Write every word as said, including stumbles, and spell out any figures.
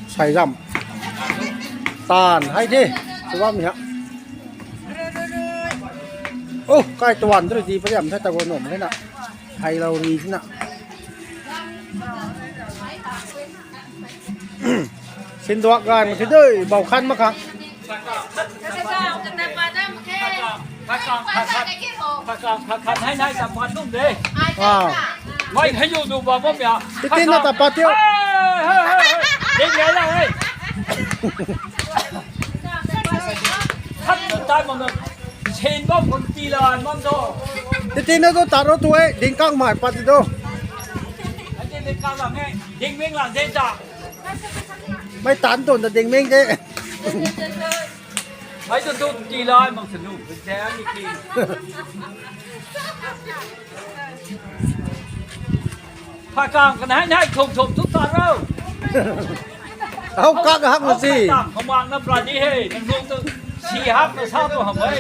Sai zam. Tan hei de. Tuam ya. Oh, kai tuan tu di pariam the ta go nom le na. Hai lou ri na. Sinduak gai ma thi dei, bau khan ma khang. Kakang, kakang, kakang, kakang, hai nai ta pat num de. Ah. Mai hai yu du ba bam ya. Titi na ta pat tiu. Hey, hey, hey, hey. Ding ya la, hey. Khat tu tai mang na. Sen bam kum ti la, mang do. Titi na tu taro tu, eh, ding kang mai pat ti do. Ai, ding kang la, hey. Ding ming la, ding ta. Mei tan tun ta ding meng de. Mei tu tu ti lai mak sanu, zang ni ki. Pha kam kan hai nai thum thum tu ta ro. Hau kak hak na si. Hau kak tang, hau mak na pra ni he. Nang tu si hak na sa tu ham he.